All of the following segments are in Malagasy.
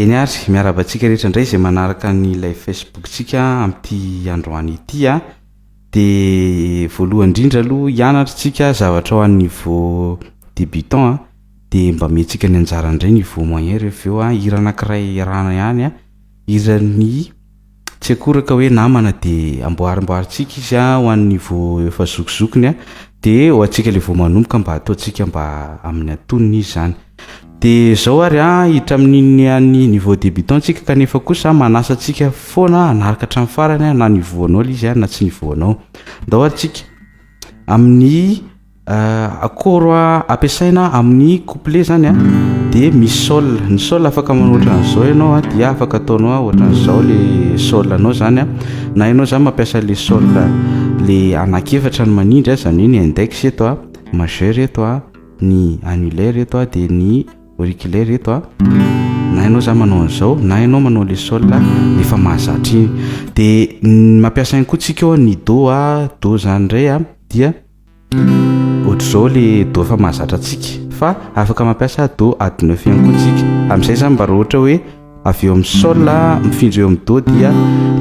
Eny ary, miarahaba antsika rehetra indray izay manaraka ny live Facebook-tsika amin'ity androany ity a. Dia voalohany indrindra aloha hianatra tsika zavatra ho an'ny niveau débutant a, dia mba omentsika ny anjara indray niveau moyen rehefa avy eo a, hira anankiray iarahana ihany a, hiran'ny Tsy akoraka hoe namana de amboarimboarintsika izy a ho an'ny niveau efa zokizokiny a de ho antsika le vao manomboka mba ataontsika mba amin'ny antonony izy zany. De zao ary a hiditra amin'iny an'ny niveau débutant tsika kanefa kosa manasa antsika foana hanaraka hatramin'ny farany a na niveau anao le izy a na tsy niveau anao. Ndao ary tsika amin'ny Akôro ampiasaina amin'ny couplet zany a de misy sol, ny sol afaka manao ohatran'izao ianao a dia afaka ataonao ohatran'izao le sol anao zany a, na ianao zany mampiasa le sol le anankiefatra no manindry a, zany hoe ny index eto a, majeur eto a, ny annulaire eto a, de ny auriculaire eto a, na ianao zany manao an'izao na ianao manao le sol efa mahazatra iny, de mampiasa ihany koa tsika ao ny do a, do zany indray a dia Ohatr'izao le do efa mahazatra antsika fa afaka mampiasa do add neuf ihany koa tsika. Amin'izay zany mba raha ohatra hoe avy eo amin'ny sol mifindra eo amin'ny do dia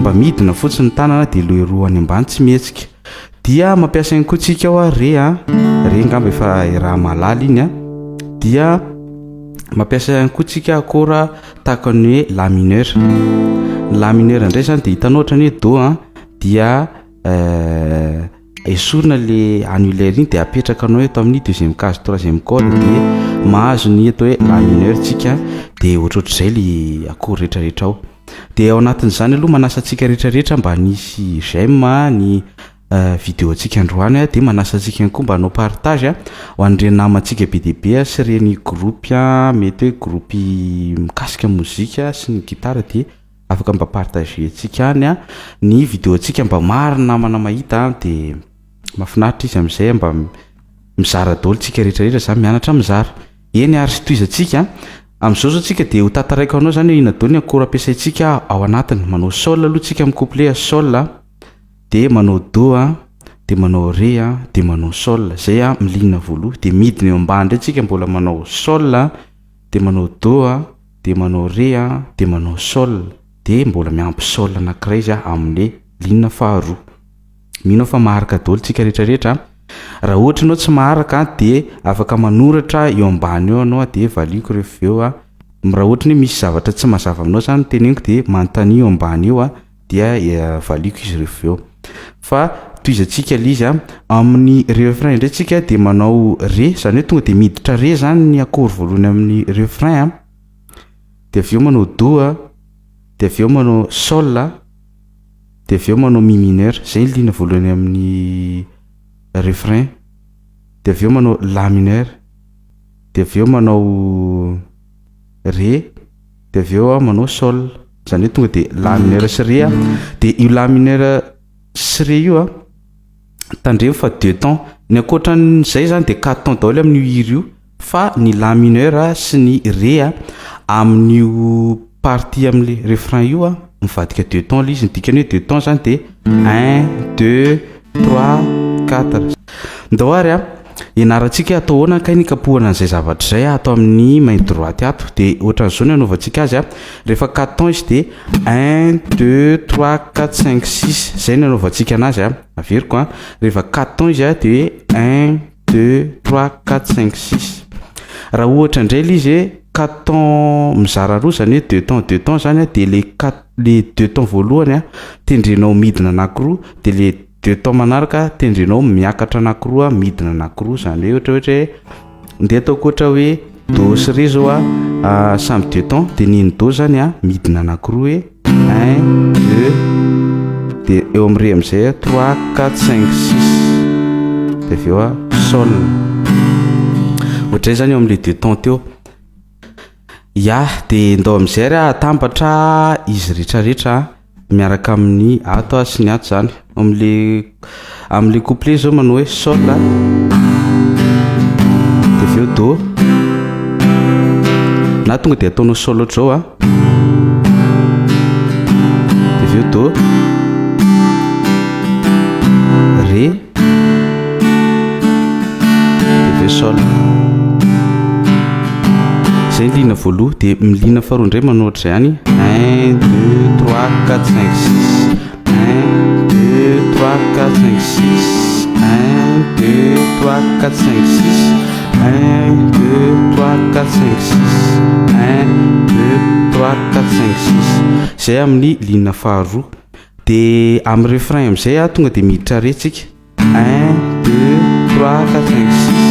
mba midina fotsiny ny tanana dia le roa any ambany tsy mihetsika. Dia mampiasa ihany koa tsika ao a re a, re angamba efa raha mahalala iny a. Dia mampiasa ihany koa tsika akora tahaka ny hoe la mineur. Ny la mineur indray zany dia hitanao ohatran'ny hoe do a dia Esorina le annulaire iny de apetraka anao eto amin'ny deuxième case troisième corde de mahazo ny eto hoe la mineur tsika de ohatrohatr'izay le accord rehetrarehetra ao. De ao anatin'izany aloha manasa antsika rehetrarehetra mba hanisy j'aime ny vidéo antsika androany de manasa antsika ihany koa mba hanao partage ho an'ireny namantsika be dia be sy ireny groupe mety hoe groupe mikasika mozika sy ny gitara de Afaka mba partager tsika any ny vidéo tsika mba maro namana mahita de mahafinaritra izy amizay mba mizara daholo tsika rehetra rehetra za mianatra mizara. Eny ary tohizantsika amizao zao tsika de ho tantaraiko anao zany hoe inona daholo ny akora ampiasaintsika ao anatiny. Manao sol aloha tsika amin'ny couplet sol de manao do a de manao re a de manao sol zay a amin'ny ligne voalohany de midina eo ambany ndray tsika mbola manao sol de manao do a de manao re a, de manao sol, de mbola miampy sol anankiray izy a amin'le ligne faharoa. Mino aho fa maharaka daholo tsika rehetrarehetra a. Raha ohatra ianao tsy maharaka de afaka manoratra eo ambany eo ianao de valiako rehefa avy eo a. Raha ohatra hoe misy zavatra tsy mazava aminao zany teneniko de manontania eo ambany eo a dia valiako izy rehefa avy eo. Fa tohizantsika le izy a, amin'ny refrain indray tsika de manao re, zany hoe tonga de miditra re zany ny accord voalohany amin'ny refrain a, de avy eo manao do a, de avy eo manao sol a, de avy eo manao mi mineur, zay ny ligne voalohany amin'ny refrain, de avy eo manao la mineur, de avy eo manao re, de avy eo manao sol, zany hoe tonga de la mineur sy re a, de io la mineur sy re io a tandremo fa deux temps, ny ankoatran'izay zany de quatre temps daholo amin'io hira io fa ny la mineur sy ny re a amin'io partie am'le refrain io a mivadika deux temps le izy, ny dikany hoe deux temps zany de un, deux, trois, quatre. Ndao ary a ianarantsika atao ahoana kay ny ikapohana an'izay zavatra izay ato amin'ny main droite ato de ohatran'izao ny anaovantsika azy a rehefa quatre temps izy de un, deux, trois, quatre, cinq, six zay ny anaovantsika anazy a averiko a rehefa quatre temps izy a de hoe un, deux, trois, quatre, cinq, six. Raha ohatra indray le izy hoe quatre temps mizara roa zany hoe deux temps deux temps zany a de le quatre le deux temps voalohany a tendrenao midina anankiroa de le deux temps manaraka tendrenao miakatra anankiroa midina anankiroa zany hoe ohatra ohatra hoe ndeha ataoko ohatra hoe do sy re zao a samy deux temps de niny do zany a midina anankiroa hoe un deux de eo amin'ny re am'izay a trois quatre cinq six de avy eo a sol ohatr'izay zany eo amin'le deux temps teo. Ya, de ndao am'izay ary atambatra izy rehetrarehetra miaraka amin'ny ato a sy ny ato zany. Am'le am'le couplet zao manao hoe sol a, de avy eo do, na tonga de ataonao sol ohatr'izao a, de avy eo do, ré, de avy eo sol. Zay ny ligne. ligne voaloha, de ligne faharoa indray manao ohatr'izay ihany, un, deux, trois, quatre, cinq, six, un, deux, trois, quatre, cinq, six, un, deux, trois, quatre, cinq, six, un, deux, trois, quatre, cinq, six, un, deux, trois, quatre, cinq, six. Zay amin'ny ligne faharoa. De amin'ny refrain amin'izay a, tonga de miditra ré tsika. Un, deux, trois, quatre, cinq, six,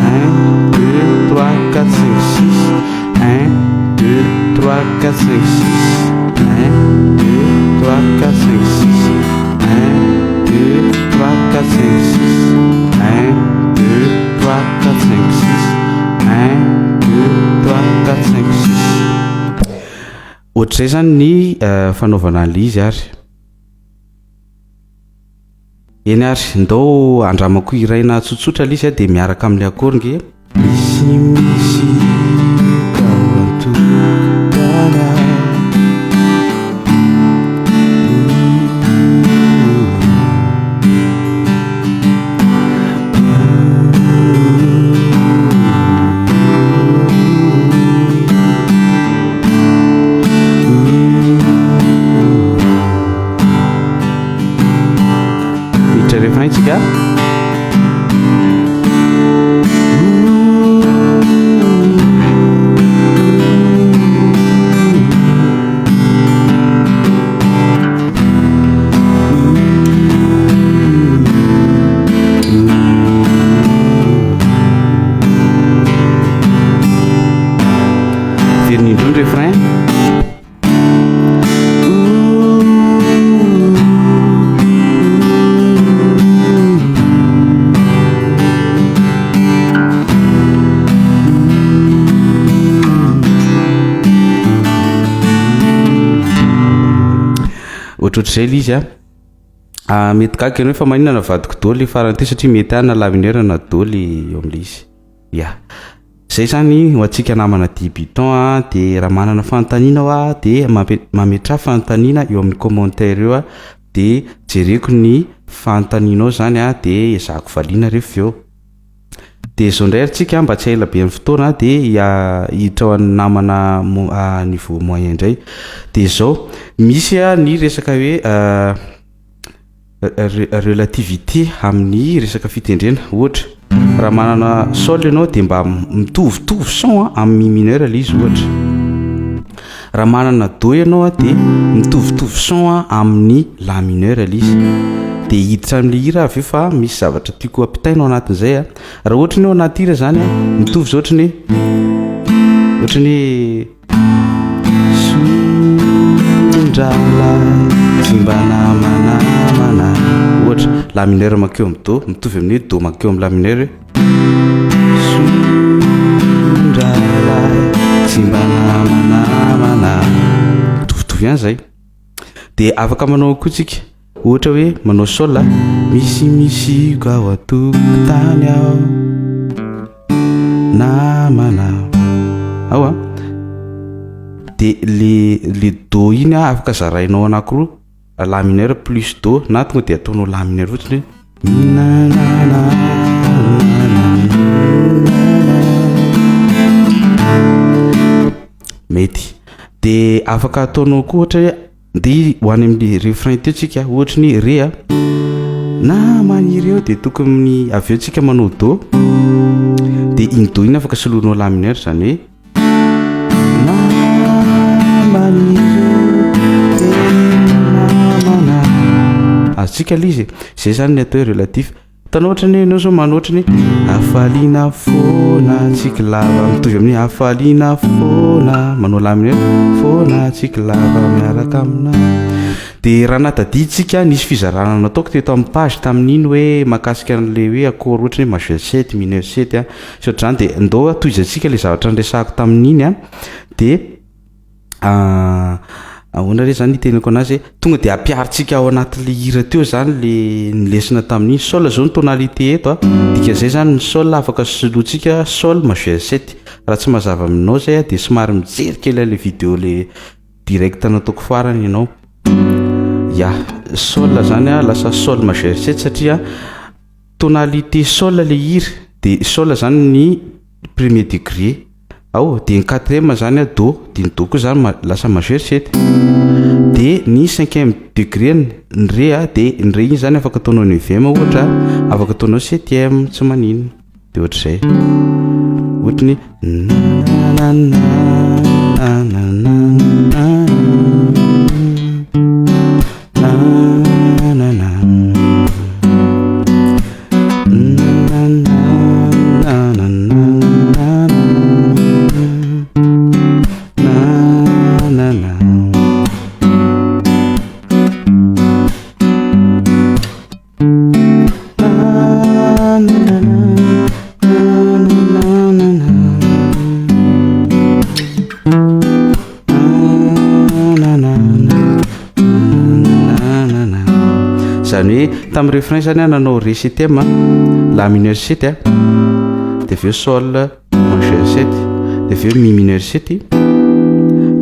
un, deux, trois, quatre, cinq, six, un, deux, trois, quatre, cinq, six, un, deux, trois, quatre, cinq, six, un, deux, trois, quatre, cinq, six, un, deux, trois, quatre, cinq, six, un, deux, trois, quatre, cinq, six. Ohatr'izay zany ny fanaovana an'le izy ary. Eny ary, ndao andramako hiraina tsotsotra le izy a, de miaraka amin'le accord nge. Misy misy ao an-tokotany ao. Miditra refrain tsika. Veriny indroa ny refrain. Ohatrohatr'izay le izy a. Mety gaga ianao hoe fa maninona navadiko do le farany teo satria mety ihany na la mineur na do le eo amin'le izy. Ya. Zay zany ho antsika namana débutant a, de raha manana fanontaniana aho a de mampe- mametraha fanontaniana eo amin'ny commentaire eo a, de jereko ny fanontanianao zany a, de ezahako valiana rehefa avy eo. De zao indray ary tsika mba tsy haela be amin'ny fotoana de hiditra ho an'ny namana mo- niveau moyen indray. De zao, misy a ny resaka hoe relativité amin'ny resaka fitendrena. Ohatra, raha manana sol ianao de mba mitovitovy son a amin'ny mi mineur le izy ohatra. Raha manana do ianao a de mitovitovy son a amin'ny la mineur le izy. De hiditra amin'le hira avy eo fa misy zavatra tiako ampitaina ao anatin'izay a. Raha ohatra ny ao anaty hira zany a, mitovy zao ohatry ny hoe ohatry ny hoe Solondralahy tsy mba namanamana, ohatra la mineur mankeo amin'ny do, mitovy amin'ny hoe do mankeo amin'ny la mineur hoe Solondralahy tsy mba namanamana, mitovitovy ihany zay. De afaka manao koa tsika ohatra hoe manao sol a, misy misiko ao an-tokotany ao namana ao a, de le do iny a afaka zarainao anankiroa, la mineur plus do, na tonga de ataonao la mineur fotsiny hoe na na na na na, mety. De afaka ataonao koa ohatra hoe de ho any amin'ny refrain teo tsika, ohatry ny ré a, naman'ireo, de tokony avy eo tsika manao do, de iny do iny afaka soloinao la mineur, zany hoe naman'ireo tena namana. Azontsika le izy, zay zany ny atao hoe relatif. Hitanao ohatra ny hoe ianao zao manao ohatra ny hoe hafaliana foana tsiky lava, mitovy amin'ny hafaliana foana, manao la mineur foana tsiky lava miaraka aminao. De raha natadidintsika nisy fizarana nataoko teto amin'ny page tamin'iny hoe mahakasika an'le hoe accord ohatra hoe majeur sept, mineur sept a, sy ohatr'izany, de ndao tohizantsika le zavatra niresahako tamin'iny a, de ahoana re zany itenenako anazy hoe tonga de ampiharintsika ao anatin'le hira teo zany le ny lesona tamin'iny. Sol zao ny tonalité eto a, dikan'izay zany ny sol afaka solointsika sol majeur sept. Raha tsy mazava aminao zay a de somary mijery kely an'le vidéo le direct nataoko farany ianao. Ya, sol zany a lasa sol majeur sept satria tonalité sol le hira, de sol zany ny premier degré. Ao, dia ny quatrième zany a do, dia ny do koa zany lasa majeur sept. Dia ny cinquième degré ny ré a, dia ny ré iny zany afaka ataonao neuvième ohatra, afaka ataonao septième, tsy maninona. Dia ohatr'izay. Ohatry ny na na na na na na na na na na na na na. Zany hoe tamin'ny refrain zany aho nanao ré septième, la mineur sept a, de avy eo sol majeur sept, de avy eo mi mineur sept,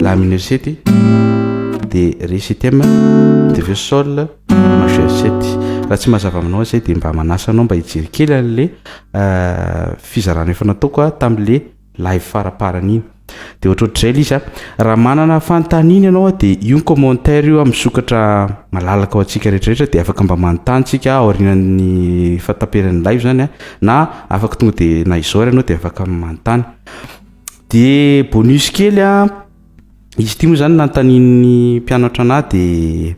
la mineur sept, de ré septième, de avy eo sol majeur sept. Raha tsy mazava aminao zay de mba manasa anao mba hijery kely an'le fizarana efa nataoko a tam'le live faraparany iny. De ohatrohatr'izay le izy a. Raha manana fanontaniana ianao a, de io ny commentaire io a misokatra malalaka ho antsika rehetrarehetra, de afaka mba manontany tsika aorianan'ny fahataperan'ny live zany a, na afaka tonga de na izao ary ianao de afaka manontany. De bonus kely a, izy ity moa zany nanontanian'ny mpianatra anahy,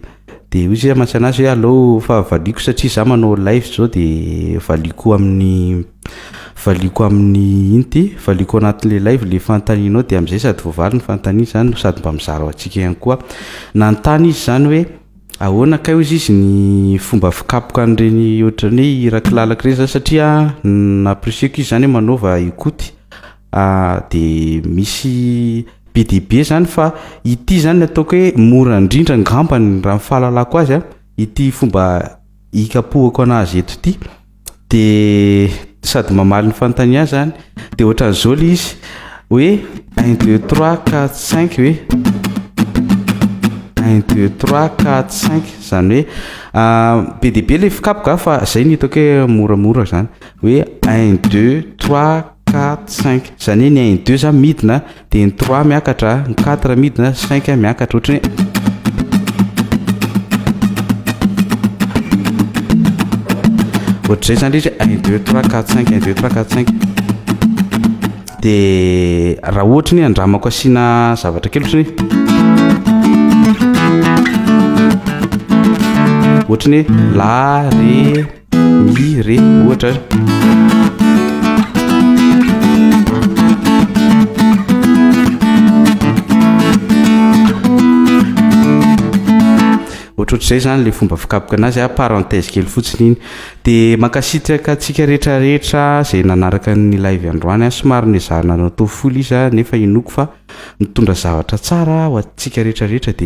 de hoy izy mantsy anazy hoe aleo fa valiako satria za manao live zao, de valiako amin'ny valiako amin'ny ino ty, valiako anatin'le live le fanontanianao, de am'izay sady voavaly ny fanontaniana zany no sady mba mizara ho antsika ihany koa. Nanontany izy zany hoe ahoana kay hozy izy ny fomba fikapoka an'ireny ohatran'ny hoe hira kilalaka ireny zany, satria nampirisihako izy zany hoe manaova écoute de misy be dia be zany, fa ity zany ny ataoko hoe mora indrindra angambany raha ny fahalalako azy a, ity fomba hikapohako anazy eto ity, de sady mamaly ny fanontaniana zany. De ohatran'izao le izy hoe 1 2 3 4 5, hoe 1 2 3 4 5, zany hoe be dia be le fikapoka fa zay ny hitako hoe moramora zany, hoe 1 2 3 4 5, zany hoe ny 1 2 zany midina, de ny 3 miakatra, ny 4 midina, 5 miakatra, ohatry ny ohatr'izay zany le izy, 1 2 3 4 5, 1 2 3 4 5. De raha ohatra ny andramako asiana zavatra kely, ohatry ny hoe la, ré, mi, ré ohatra. Ohatrohatr'izay zany le fomba fikapoka anazy a, parenthèse kely fotsiny iny. De mankasitraka antsika rehetrarehetra zay nanaraka ny live androany a, somary nezahana natao fohy izy a, nefa inoako fa mitondra zavatra tsara ho antsika rehetrarehetra de.